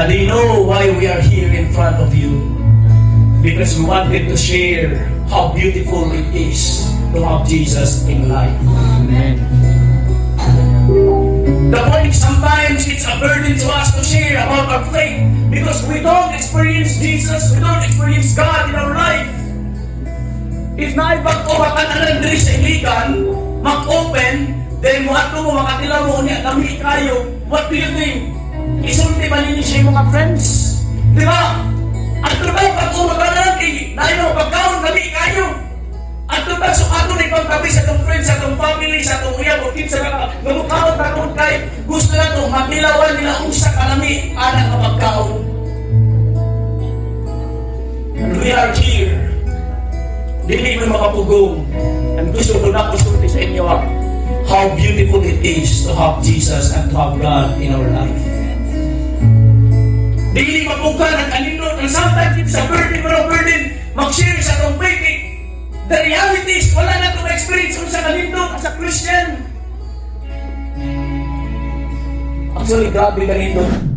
And they know why we are here in front of you. Because we wanted to share how beautiful it is to have Jesus in life. Amen. The point is, sometimes it's a burden to us to share about our faith because we don't experience Jesus, we don't experience God in our life. If naay bag-o makanalan diri sa Iligan, mag-open, then mo ato mo makatilaw mo unya lami kayo, what do you think? Isulti ba ninyo sa imong mga friends? Di ba? Adto ba bag-o makanalan kay naay mo pagkaon, lami kayo. Adto ba so ato ni pagtabi sa atong friends, sa atong family, sa atong uyab o kinsa ka nga mukaon karon kay gusto nato matilawan nila unsa kalami ana nga pagkaon. And we are here. Dili mo makapugong. And gusto ko na sulti sa inyo how beautiful it is to have Jesus and to have God in our life. Dili mapugan ang kanindot. And sometimes it's a burden, pero burden mag-share sa atong faith. Eh. The reality is, wala na itong experience sa kanindot as a Christian. Actually, grabe kanindot.